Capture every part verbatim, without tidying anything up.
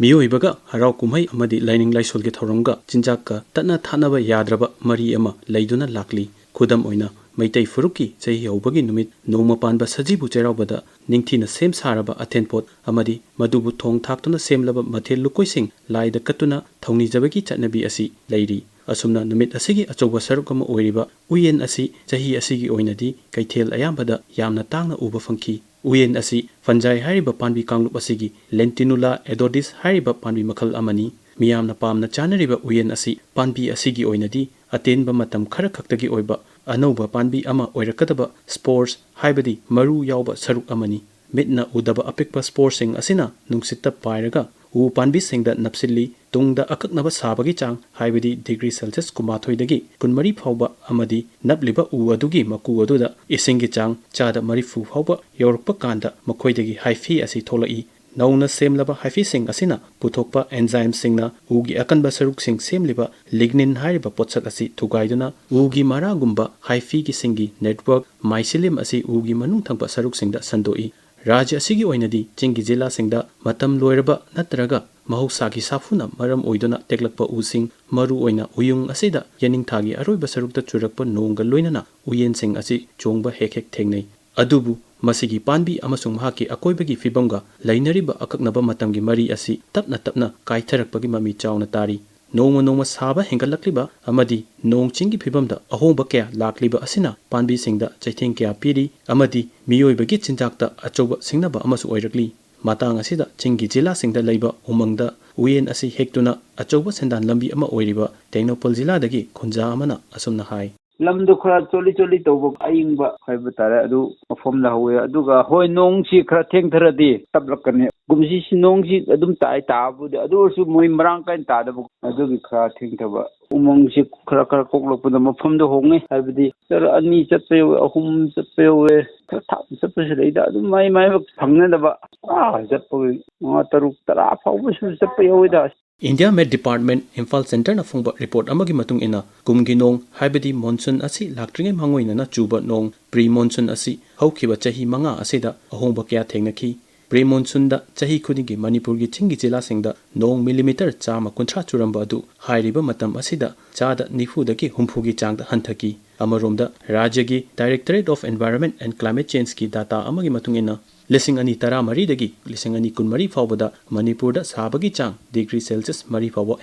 ꯃꯤꯑꯣꯏꯕꯒ ꯍꯔꯥꯎ ꯀꯨꯝꯍꯩ ꯑꯃꯗꯤ ꯂꯥꯏꯅꯤꯡ ꯂꯥꯏꯁꯣꯜꯒꯤ ꯊꯧꯔꯝꯒ ꯆꯤꯟꯖꯥꯛꯀ ꯇꯠꯅ ꯊꯥꯅꯕ ꯌꯥꯗ꯭ꯔꯕ ꯃꯔꯤ ꯑꯃ ꯂꯩꯗꯨꯅ ꯂꯥꯛꯂꯤ꯫ ꯈꯨꯗꯝ ꯑꯣꯏꯅ, ꯃꯩꯇꯩ ꯐꯨꯔꯨꯞꯀꯤ ꯆꯍꯤ ꯍꯧꯕꯒꯤ ꯅꯨꯃꯤꯠ ꯅꯣꯡꯃ ꯄꯥꯟꯕ ꯁꯖꯤꯕꯨ ꯆꯩꯔꯥꯎꯕꯗ ꯅꯤꯡꯊꯤꯅ ꯁꯦꯝ ꯁꯥꯔꯕ ꯑꯊꯦꯟꯄꯣꯠ ꯑꯃꯗꯤ ꯃꯗꯨꯕꯨ ꯊꯣꯡ ꯊꯥꯛꯇꯨꯅ ꯁꯦꯝꯂꯕ ꯃꯊꯦꯜ ꯂꯨꯀꯣꯏꯁꯤꯡ ꯂꯥꯏꯗ ꯀꯠꯇꯨꯅ ꯊꯧꯅꯤꯖꯕꯒꯤ ꯆꯠꯅꯕꯤ ꯑꯁꯤ ꯂꯩꯔꯤ꯫ ꯑꯁꯨꯝꯅ ꯅꯨꯃꯤꯠ ꯑꯁꯤꯒꯤ ꯑꯆꯧꯕ ꯁꯔꯨꯛ ꯑꯃ ꯑꯣꯏꯔꯤꯕ ꯎꯌꯦꯟ ꯑꯁꯤ ꯆꯍꯤ ꯑꯁꯤꯒꯤ ꯑꯣꯏꯅꯗꯤ ꯀꯩꯊꯦꯜ ꯑꯌꯥꯝꯕꯗ ꯌꯥꯝꯅ ꯇꯥꯡꯅ ꯎꯕ ꯐꯪꯈꯤ꯫ ꯎꯌꯦꯟ ꯑꯁꯤ fungi ꯍꯥꯏꯔꯤꯕ ꯄꯥꯝꯕꯤ ꯀꯥꯡꯂꯨꯞ ꯑꯁꯤꯒꯤ Lentinula edodis ꯍꯥꯏꯔꯤꯕ ꯄꯥꯝꯕꯤ ꯃꯈꯜ ꯑꯃꯅꯤ꯫ ꯃꯤꯌꯥꯝꯅ ꯄꯥꯝꯅ ꯆꯥꯅꯔꯤꯕ ꯎꯌꯦꯟ ꯑꯁꯤ ꯄꯥꯝꯕꯤ ꯑꯁꯤꯒꯤ ꯑꯣꯏꯅꯗꯤ ꯑꯇꯦꯟꯕ ꯃꯇꯝ ꯈꯔ ꯈꯛꯇꯒꯤ ꯑꯣꯏꯕ ꯑꯅꯧꯕ ꯄꯥꯝꯕꯤ ꯑꯃ ꯑꯣꯏꯔꯛꯀꯗꯕ spores ꯍꯥꯏꯕꯗꯤ ꯃꯔꯨ ꯌꯥꯎꯕ ꯁꯔꯨꯛ ꯑꯃꯅꯤ꯫ ꯃꯤꯠꯅ ꯎꯗꯕ ꯑꯄꯤꯛꯄ sporesꯁꯤꯡ ꯑꯁꯤꯅ ꯅꯨꯡꯁꯤꯠꯇ ꯄꯥꯏꯔꯒ ꯎ ꯄꯥꯝꯕꯤꯁꯤꯡꯗ ꯅꯞꯁꯤꯜꯂꯤ꯫ ꯇꯨꯡꯗ ꯑꯀꯛꯅꯕ ꯁꯥꯕꯒꯤ ꯆꯥꯡ ꯍꯥꯏꯕꯗꯤ degree Celsius ꯀꯨꯟꯃꯥꯊꯣꯏꯗꯒꯤ ꯀꯨꯟꯃꯔꯤ ꯐꯥꯎꯕ ꯑꯃꯗꯤ ꯅꯞꯂꯤꯕ ꯎ ꯑꯗꯨꯒꯤ ꯃꯀꯨ ꯑꯗꯨꯗ ꯏꯁꯤꯡꯒꯤ ꯆꯥꯡ ꯆꯥꯗ ꯃꯔꯤꯐꯨ ꯐꯥꯎꯕ ꯌꯧꯔꯛꯄ ꯀꯥꯟꯗ ꯃꯈꯣꯏꯗꯒꯤ hyphae ꯑꯁꯤ ꯊꯣꯛꯂꯛꯏ꯫ ꯅꯧꯅ ꯁꯦꯝꯂꯕ hyphaeꯁꯤꯡ ꯑꯁꯤꯅ ꯄꯨꯊꯣꯛꯄ enzymeꯁꯤꯡꯅ ꯎꯒꯤ ꯑꯀꯟꯕ ꯁꯔꯨꯛꯁꯤꯡ ꯁꯦꯝꯂꯤꯕ lignin ꯍꯥꯏꯔꯤꯕ ꯄꯣꯠꯁꯛ ꯑꯁꯤ ꯊꯨꯒꯥꯏꯗꯨꯅ ꯎꯒꯤ ꯃꯔꯥꯒꯨꯝꯕ hyphaeꯒꯤ ꯁꯤꯡꯒꯤ network mycelium ꯑꯁꯤ ꯎꯒꯤ ꯃꯅꯨꯡ ꯊꯪꯕ ꯁꯔꯨꯛꯁꯤꯡꯗ ꯁꯟꯗꯣꯛꯏ꯫ ꯔꯥꯖ꯭ꯌ ꯑꯁꯤꯒꯤ ꯑꯣꯏꯅꯗꯤ ꯆꯤꯡꯒꯤ ꯖꯤꯂꯥꯁꯤꯡꯗ ꯃꯇꯝ ꯂꯣꯏꯔꯕ ꯅꯠꯇ꯭ꯔꯒ ꯃꯍꯧꯁꯥꯒꯤ ꯁꯥꯐꯨꯅ ꯃꯔꯝ ꯑꯣꯏꯗꯨꯅ ꯇꯦꯛꯂꯛꯄ ꯎꯁꯤꯡ, ꯃꯔꯨꯑꯣꯏꯅ ꯎꯌꯨꯡ ꯑꯁꯤꯗ ꯌꯦꯅꯤꯡꯊꯥꯒꯤ ꯑꯔꯣꯏꯕ ꯁꯔꯨꯛꯇ ꯆꯨꯔꯛꯄ ꯅꯣꯡꯒ ꯂꯣꯏꯅꯅ ꯎꯌꯦꯟꯁꯤꯡ ꯑꯁꯤ ꯆꯣꯡꯕ ꯍꯦꯛ ꯍꯦꯛ ꯊꯦꯡꯅꯩ꯫ ꯑꯗꯨꯕꯨ ꯃꯁꯤꯒꯤ ꯄꯥꯝꯕꯤ ꯑꯃꯁꯨꯡ ꯃꯍꯥꯛꯀꯤ ꯑꯀꯣꯏꯕꯒꯤ ꯐꯤꯕꯝꯒ ꯂꯩꯅꯔꯤꯕ ꯑꯀꯛꯅꯕ ꯃꯇꯝꯒꯤ ꯃꯔꯤ ꯑꯁꯤ ꯇꯞꯅ ꯇꯞꯅ ꯀꯥꯏꯊꯔꯛꯄꯒꯤ ꯃꯃꯤ ꯆꯥꯎꯅ ꯇꯥꯔꯤ꯫ ꯅꯣꯡꯃ ꯅꯣꯡꯃ ꯁꯥꯕ ꯍꯦꯟꯒꯠꯂꯛꯂꯤꯕ ꯑꯃꯗꯤ ꯅꯣꯡ ꯆꯤꯡꯒꯤ ꯐꯤꯕꯝꯗ ꯑꯍꯣꯡꯕ ꯀꯌꯥ ꯂꯥꯛꯂꯤꯕ ꯑꯁꯤꯅ ꯄꯥꯝꯕꯤꯁꯤꯡꯗ ꯆꯩꯊꯦꯡ ꯀꯌꯥ ꯄꯤꯔꯤ ꯑꯃꯗꯤ ꯃꯤꯑꯣꯏꯕꯒꯤ ꯆꯤꯟꯖꯥꯛꯇ ꯑꯆꯧꯕ ꯁꯤꯡꯅꯕ ꯑꯃꯁꯨ ꯑꯣꯏꯔꯛꯂꯤ꯫ ꯃꯇꯥꯡ ꯑꯁꯤꯗ ꯆꯤꯡꯒꯤ ꯖꯤꯂꯥꯁꯤꯡꯗ ꯂꯩꯕ ꯎꯃꯪꯗ ꯎꯌꯦꯟ ꯑꯁꯤ ꯍꯦꯛꯇꯨꯅ ꯑꯆꯧꯕ ꯁꯦꯟꯗꯥꯟ ꯂꯝꯕꯤ ꯑꯃ ꯑꯣꯏꯔꯤꯕ ꯇꯦꯡꯅꯧꯄꯜ ꯖꯤꯂꯥꯗꯒꯤ ꯈꯨꯟꯖꯥ ꯑꯃꯅ ꯑꯁꯨꯝꯅ ꯍꯥꯏ꯫ ꯂꯝꯗꯣ ꯈꯔ ꯆꯣꯠꯂꯤ ꯆꯣꯠꯂꯤ ꯇꯧꯕ, ꯑꯏꯪꯕ ꯍꯥꯏꯕ ꯇꯥꯔꯦ, ꯑꯗꯨ ꯃꯐꯝꯗ ꯍꯧꯋꯦ꯫ ꯑꯗꯨꯒ ꯍꯣꯏ, ꯅꯣꯡꯁꯤ ꯈꯔ ꯊꯦꯡꯊꯔꯗꯤ ꯇꯞꯂꯛꯀꯅꯤ꯫ ꯀꯨꯝꯁꯤꯁꯤ ꯅꯣꯡꯁꯤ ꯑꯗꯨꯝ ꯇꯥꯏ, ꯇꯥꯕꯨꯗꯤ, ꯑꯗꯨ ꯑꯣꯏꯔꯁꯨ ꯃꯣꯏ ꯃꯔꯥꯡ ꯀꯥꯏꯅ ꯇꯥꯗꯕ, ꯑꯗꯨꯒꯤ ꯈꯔ ꯊꯦꯡꯊꯕ꯫ ꯎꯃꯪꯁꯤ ꯈꯔ ꯈꯔ ꯀꯣꯛꯂꯛꯄꯗ ꯃꯐꯝꯗꯣ ꯍꯣꯡꯉꯦ, ꯍꯥꯏꯕꯗꯤ ꯆꯔ ꯑꯅꯤ ꯆꯠꯄ ꯌꯥꯎꯋꯦ, ꯑꯍꯨꯝ ꯆꯠꯄ ꯌꯥꯎꯋꯦ, ꯈꯔ ꯊꯥꯞꯅ ꯆꯠꯄꯁꯨ ꯂꯩꯗ꯫ ꯑꯗꯨꯝ ꯃꯥꯏ ꯃꯥꯏ ꯐꯪꯅꯗꯕ, ꯑꯥ ꯆꯠꯄꯒꯤ ꯃꯉꯥ, ꯇꯔꯨꯛ, ꯇꯔꯥ ꯐꯥꯎꯕꯁꯨ ꯆꯠꯄ ꯌꯥꯎꯋꯤꯗ꯫ India Met Department, ꯏꯝꯐꯥꯜ ꯁꯦꯟꯇꯔꯅ ꯐꯣꯡꯕ ꯔꯤꯄꯣꯔꯠ ꯑꯃꯒꯤ ꯃꯇꯨꯡ ꯏꯟꯅ, ꯀꯨꯝꯒꯤ ꯅꯣꯡ, ꯍꯥꯏꯕꯗꯤ ꯃꯣꯟꯁꯨꯟ ꯑꯁꯤ ꯂꯥꯛꯇ꯭ꯔꯤꯉꯩ ꯃꯥꯡꯑꯣꯏꯅꯅ ꯆꯨꯕ ꯅꯣꯡ, pre monsoon, ꯑꯁꯤ ꯍꯧꯈꯤꯕ ꯆꯍꯤ ꯃꯉꯥ ꯑꯁꯤꯗ ꯑꯍꯣꯡꯕ ꯀꯌꯥ ꯊꯦꯡꯅꯈꯤ꯫ ꯄ꯭ꯔꯤ ꯃꯣꯟꯁꯨꯟꯗ ꯆꯍꯤ ꯈꯨꯗꯤꯡꯒꯤ ꯃꯅꯤꯄꯨꯔꯒꯤ ꯆꯤꯡꯒꯤ ꯖꯤꯂꯥꯁꯤꯡꯗ ꯅꯣꯡ ꯃꯤꯂꯤꯃꯤꯇꯔ ꯆꯥꯝꯃ ꯀꯨꯟꯊ꯭ꯔꯥ ꯆꯨꯔꯝꯕ ꯑꯗꯨ ꯍꯥꯏꯔꯤꯕ ꯃꯇꯝ ꯑꯁꯤꯗ ꯆꯥꯗ ꯅꯤꯐꯨꯗꯒꯤ ꯍꯨꯝꯐꯨꯒꯤ ꯆꯥꯡꯗ ꯍꯟꯊꯈꯤ꯫ ꯑꯃꯔꯣꯝꯗ, ꯔꯥꯖ꯭ꯌꯒꯤ Directorate of Environment and Climate Changeꯀꯤ data ꯑꯃꯒꯤ ꯃꯇꯨꯡ ꯏꯟꯅ, ꯂꯤꯁꯤꯡ ꯑꯅꯤ ꯇꯔꯥꯃꯔꯤꯗꯒꯤ ꯂꯤꯁꯤꯡ ꯑꯅꯤ ꯀꯨꯟꯃꯔꯤ ꯐꯥꯎꯕꯗ ꯃꯅꯤꯄꯨꯔꯗ ꯁꯥꯕꯒꯤ ꯆꯥꯡ ꯗꯤꯒ꯭ꯔꯤ ꯁꯦꯜꯁꯤꯌꯁ ꯃꯔꯤ ꯐꯥꯎꯕ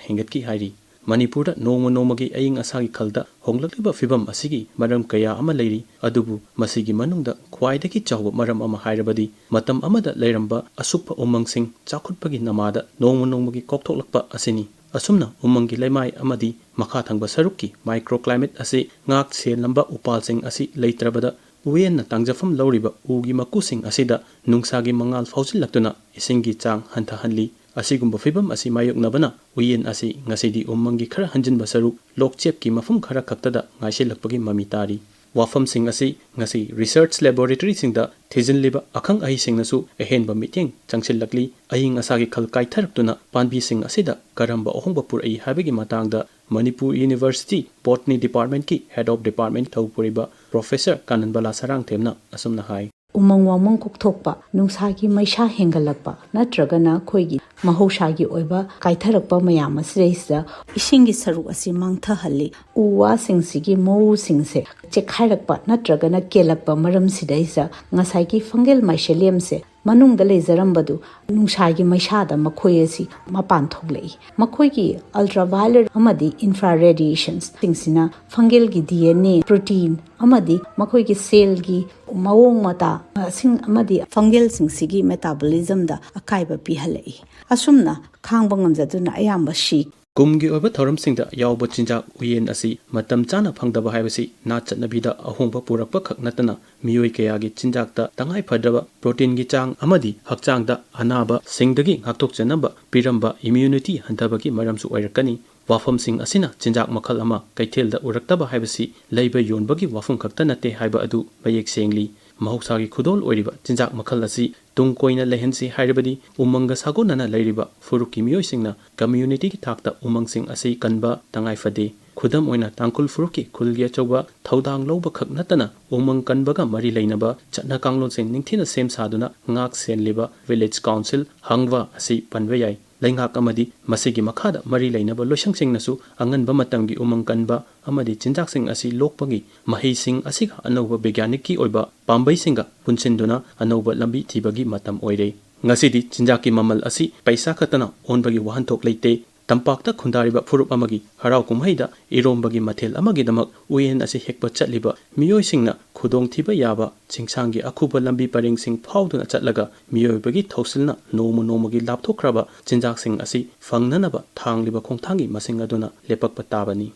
ꯍꯦꯟꯒꯠꯈꯤ ꯍꯥꯏꯔꯤ꯫ ꯃꯅꯤꯄꯨꯔꯗ ꯅꯣꯡꯃ ꯅꯣꯡꯃꯒꯤ ꯑꯏꯪ ꯑꯁꯥꯒꯤ ꯈꯜꯗ ꯍꯣꯡꯂꯛꯂꯤꯕ ꯐꯤꯕꯝ ꯑꯁꯤꯒꯤ ꯃꯔꯝ ꯀꯌꯥ ꯑꯃ ꯂꯩꯔꯤ, ꯑꯗꯨꯕꯨ ꯃꯁꯤꯒꯤ ꯃꯅꯨꯡꯗ ꯈ꯭ꯋꯥꯏꯗꯒꯤ ꯆꯥꯎꯕ ꯃꯔꯝ ꯑꯃ ꯍꯥꯏꯔꯕꯗꯤ ꯃꯇꯝ ꯑꯃꯗ ꯂꯩꯔꯝꯕ ꯑꯁꯨꯞꯄ ꯎꯃꯪꯁꯤꯡ ꯆꯥꯎꯈꯠꯄꯒꯤ ꯅꯃꯥꯗ ꯅꯣꯡꯃ ꯅꯣꯡꯃꯒꯤ ꯀꯣꯛꯊꯣꯛꯂꯛꯄ ꯑꯁꯤꯅꯤ꯫ ꯑꯁꯨꯝꯅ ꯎꯃꯪꯒꯤ ꯂꯩꯃꯥꯏ ꯑꯃꯗꯤ ꯃꯈꯥ ꯊꯪꯕ ꯁꯔꯨꯛꯀꯤ microclimate ꯑꯁꯤ ꯉꯥꯛ ꯁꯦꯜꯂꯝꯕ ꯎꯄꯥꯜꯁꯤꯡ ꯑꯁꯤ ꯂꯩꯇ꯭ꯔꯕꯗ, ꯎꯌꯦꯟꯅ ꯇꯥꯡꯖꯐꯝ ꯂꯧꯔꯤꯕ ꯎꯒꯤ ꯃꯀꯨꯁꯤꯡ ꯑꯁꯤꯗ ꯅꯨꯡꯁꯥꯒꯤ ꯃꯉꯥꯜ ꯐꯥꯎꯖꯤꯜꯂꯛꯇꯨꯅ ꯏꯁꯤꯡꯒꯤ ꯆꯥꯡ ꯍꯟꯊꯍꯜꯂꯤ꯫ ꯑꯁꯤꯒꯨꯝꯕ ꯐꯤꯕꯝ ꯑꯁꯤ ꯃꯥꯌꯣꯛꯅꯕꯅ ꯎꯌꯦꯟ ꯑꯁꯤ ꯉꯁꯤꯗꯤ ꯎꯃꯪꯒꯤ ꯈꯔ ꯍꯟꯖꯤꯟꯕ ꯁꯔꯨꯛ ꯂꯣꯛꯆꯦꯞꯀꯤ ꯃꯐꯝ ꯈꯔ ꯈꯛꯇꯗ ꯉꯥꯏꯁꯤꯜꯂꯛꯄꯒꯤ ꯃꯃꯤ ꯇꯥꯔꯤ꯫ ꯋꯥꯐꯝꯁꯤꯡ ꯑꯁꯤ ꯉꯁꯤ research laboratoryꯁꯤꯡꯗ ꯊꯤꯖꯤꯜꯂꯤꯕ ꯑꯈꯪ ꯑꯍꯩꯁꯤꯡꯅꯁꯨ ꯑꯍꯦꯟꯕ ꯃꯤꯠꯌꯦꯡ ꯆꯪꯁꯤꯜꯂꯛꯂꯤ꯫ ꯑꯏꯪ ꯑꯁꯥꯒꯤ ꯈꯜ ꯀꯥꯏꯊꯔꯛꯇꯨꯅ ꯄꯥꯝꯕꯤꯁꯤꯡ ꯑꯁꯤꯗ ꯀꯔꯝꯕ ꯑꯍꯣꯡꯕ ꯄꯨꯔꯛꯏ ꯍꯥꯏꯕꯒꯤ ꯃꯇꯥꯡꯗ Manipur University Botany Departmentꯀꯤ Head of Department ꯊꯧꯄꯨꯔꯤꯕ Professor ꯀꯥꯅꯟꯕꯂꯥ ꯁꯔꯥꯡꯊꯦꯝꯅ ꯑꯁꯨꯝꯅ ꯍꯥꯏ꯫ ꯎꯃꯪ ꯋꯥꯃꯪ ꯀꯣꯛꯊꯣꯛꯄ, ꯅꯨꯡꯁꯥꯒꯤ ꯃꯩꯁꯥ ꯍꯦꯟꯒꯠꯂꯛꯄ, ꯅꯠꯇ꯭ꯔꯒꯅ ꯑꯩꯈꯣꯏꯒꯤ ꯃꯍꯧꯁꯥꯒꯤ ꯑꯣꯏꯕ ꯀꯥꯏꯊꯔꯛꯄ ꯃꯌꯥꯝ ꯑꯁꯤꯗꯩꯁꯤꯗ ꯏꯁꯤꯡꯒꯤ ꯁꯔꯨꯛ ꯑꯁꯤ ꯃꯥꯡꯊꯍꯜꯂꯤ꯫ ꯎ ꯋꯥꯁꯤꯡꯁꯤꯒꯤ ꯃꯎꯁꯤꯡꯁꯦ ꯆꯦꯛꯈꯥꯏꯔꯛꯄ ꯅꯠꯇ꯭ꯔꯒꯅ ꯀꯦꯜꯂꯛꯄ ꯃꯔꯝꯁꯤꯗꯩꯁꯤꯗ ꯉꯁꯥꯏꯒꯤ fungal myceliumꯁꯦ ꯃꯅꯨꯡꯗ ꯂꯩꯖꯔꯝꯕꯗꯨ ꯅꯨꯡꯁꯥꯒꯤ ꯃꯩꯁꯥꯗ ꯃꯈꯣꯏ ꯑꯁꯤ ꯃꯄꯥꯟ ꯊꯣꯛꯂꯛꯏ꯫ ꯃꯈꯣꯏꯒꯤ ultraviolet ꯑꯃꯗꯤ infra radiationsꯁꯤꯡꯁꯤꯅ fungalꯒꯤ DNA, protein ꯑꯃꯗꯤ ꯃꯈꯣꯏꯒꯤ cellꯒꯤ ꯃꯑꯣꯡ ꯃꯇꯥꯁꯤꯡ ꯑꯃꯗꯤ fungalꯁꯤꯡꯁꯤꯒꯤ metabolismꯗ ꯑꯀꯥꯏꯕ ꯄꯤꯍꯜꯂꯛꯏ꯫ ꯑꯁꯨꯝꯅ ꯈꯥꯡꯕ ꯉꯝꯖꯗꯨꯅ ꯑꯌꯥꯝꯕ ꯁꯤ꯫ ꯀꯨꯝꯒꯤ ꯑꯣꯏꯕ ꯊꯧꯔꯝꯁꯤꯡꯗ ꯌꯥꯎꯕ ꯆꯤꯟꯖꯥꯛ ꯎꯌꯦꯟ ꯑꯁꯤ ꯃꯇꯝ ꯆꯥꯅ ꯐꯪꯗꯕ ꯍꯥꯏꯕꯁꯤ ꯅꯥꯠ ꯆꯠꯅꯕꯤꯗ ꯑꯍꯣꯡꯕ ꯄꯨꯔꯛꯄ ꯈꯛ ꯅꯠꯇꯅ ꯃꯤꯑꯣꯏ ꯀꯌꯥꯒꯤ ꯆꯤꯟꯖꯥꯛꯇ ꯇꯉꯥꯏ ꯐꯗ꯭ꯔꯕ proteinꯒꯤ ꯆꯥꯡ ꯑꯃꯗꯤ ꯍꯛꯆꯥꯡꯗ ꯑꯅꯥꯕꯁꯤꯡꯗꯒꯤ ꯉꯥꯛꯊꯣꯛꯆꯅꯕ ꯄꯤꯔꯝꯕ immunity ꯍꯟꯊꯕꯒꯤ ꯃꯔꯝꯁꯨ ꯑꯣꯏꯔꯛꯀꯅꯤ꯫ ꯋꯥꯐꯝꯁꯤꯡ ꯑꯁꯤꯅ ꯆꯤꯟꯖꯥꯛ ꯃꯈꯜ ꯑꯃ ꯀꯩꯊꯦꯜꯗ ꯎꯔꯛꯇꯕ ꯍꯥꯏꯕꯁꯤ ꯂꯩꯕ ꯌꯣꯟꯕꯒꯤ ꯋꯥꯐꯝ ꯈꯛꯇ ꯅꯠꯇꯦ ꯍꯥꯏꯕ ꯑꯗꯨ ꯃꯌꯦꯛ ꯁꯦꯡꯂꯤ꯫ ꯃꯍꯧꯁꯥꯒꯤ ꯈꯨꯗꯣꯜ ꯑꯣꯏꯔꯤꯕ ꯆꯤꯟꯖꯥꯛ ꯃꯈꯜ ꯑꯁꯤ ꯇꯨꯡ ꯀꯣꯏꯅ ꯂꯩꯍꯟꯁꯤ ꯍꯥꯏꯔꯕꯗꯤ ꯎꯃꯪꯒ ꯁꯥꯒꯣꯟꯅꯅ ꯂꯩꯔꯤꯕ ꯐꯨꯔꯨꯞꯀꯤ ꯃꯤꯑꯣꯏꯁꯤꯡꯅ communityꯒꯤ ꯊꯥꯛꯇ ꯎꯃꯪꯁꯤꯡ ꯑꯁꯤ ꯀꯟꯕ ꯇꯉꯥꯏ ꯐꯗꯦ꯫ ꯈꯨꯗꯝ ꯑꯣꯏꯅ, ꯇꯥꯡꯈꯨꯜ ꯐꯨꯔꯨꯞꯀꯤ ꯈꯨꯜꯒꯤ ꯑꯆꯧꯕ ꯊꯧꯗꯥꯡ ꯂꯧꯕ ꯈꯛ ꯅꯠꯇꯅ, ꯎꯃꯪ ꯀꯟꯕꯒ ꯃꯔꯤ ꯂꯩꯅꯕ ꯆꯠꯅ ꯀꯥꯡꯂꯣꯟꯁꯤꯡ ꯅꯤꯡꯊꯤꯅ ꯁꯦꯝ ꯁꯥꯗꯨꯅ ꯉꯥꯛ ꯁꯦꯜꯂꯤꯕ ꯚꯤꯂꯦꯖ ꯀꯥꯎꯟꯁꯤꯜ, ꯍꯪꯕ ꯑꯁꯤ ꯄꯟꯕ ꯌꯥꯏ꯫ ꯂꯩꯉꯥꯛ ꯑꯃꯗꯤ ꯃꯁꯤꯒꯤ ꯃꯈꯥꯗ ꯃꯔꯤ ꯂꯩꯅꯕ ꯂꯣꯏꯁꯪꯁꯤꯡꯅꯁꯨ ꯑꯉꯟꯕ ꯃꯇꯝꯒꯤ ꯎꯃꯪ ꯀꯟꯕ ꯑꯃꯗꯤ ꯆꯤꯟꯖꯥꯛꯁꯤꯡ ꯑꯁꯤ ꯂꯣꯛꯄꯒꯤ ꯃꯍꯩꯁꯤꯡ ꯑꯁꯤꯒ ꯑꯅꯧꯕ ꯕꯤꯒ꯭ꯌꯥꯅꯤꯛꯀꯤ ꯑꯣꯏꯕ ꯄꯥꯝꯕꯩꯁꯤꯡꯒ ꯄꯨꯟꯁꯤꯟꯗꯨꯅ ꯑꯅꯧꯕ ꯂꯝꯕꯤ ꯊꯤꯕꯒꯤ ꯃꯇꯝ ꯑꯣꯏꯔꯦ꯫ ꯉꯁꯤꯗꯤ ꯆꯤꯟꯖꯥꯛꯀꯤ ꯃꯃꯜ ꯑꯁꯤ ꯄꯩꯁꯥ ꯈꯛꯇꯅ ꯑꯣꯟꯕꯒꯤ ꯋꯥꯍꯟꯊꯣꯛ ꯂꯩꯇꯦ꯫ ꯇꯝꯄꯥꯛꯇ ꯈꯨꯟꯗꯥꯔꯤꯕ ꯐꯨꯔꯨꯞ ꯑꯃꯒꯤ ꯍꯔꯥꯎ ꯀꯨꯝꯍꯩꯗ ꯏꯔꯣꯝꯕꯒꯤ ꯃꯊꯦꯜ ꯑꯃꯒꯤꯗꯃꯛ ꯎꯌꯦꯟ ꯑꯁꯤ ꯍꯦꯛꯄ ꯆꯠꯂꯤꯕ ꯃꯤꯑꯣꯏꯁꯤꯡꯅ ꯈꯨꯗꯣꯡꯊꯤꯕ ꯌꯥꯕ ꯆꯤꯡꯁꯥꯡꯒꯤ ꯑꯈꯨꯕ ꯂꯝꯕꯤ ꯄꯔꯦꯡꯁꯤꯡ ꯐꯥꯎꯗꯨꯅ ꯆꯠꯂꯒ ꯃꯤꯑꯣꯏꯕꯒꯤ ꯊꯧꯁꯤꯜꯅ ꯅꯣꯡꯃ ꯅꯣꯡꯃꯒꯤ ꯂꯥꯞꯊꯣꯛꯈ꯭ꯔꯕ ꯆꯤꯟꯖꯥꯛꯁꯤꯡ ꯑꯁꯤ ꯐꯪꯅꯅꯕ ꯊꯥꯡꯂꯤꯕ ꯈꯣꯡꯊꯥꯡꯒꯤ ꯃꯁꯤꯡ ꯑꯗꯨꯅ ꯂꯦꯞꯄꯛꯄ ꯇꯥꯕꯅꯤ꯫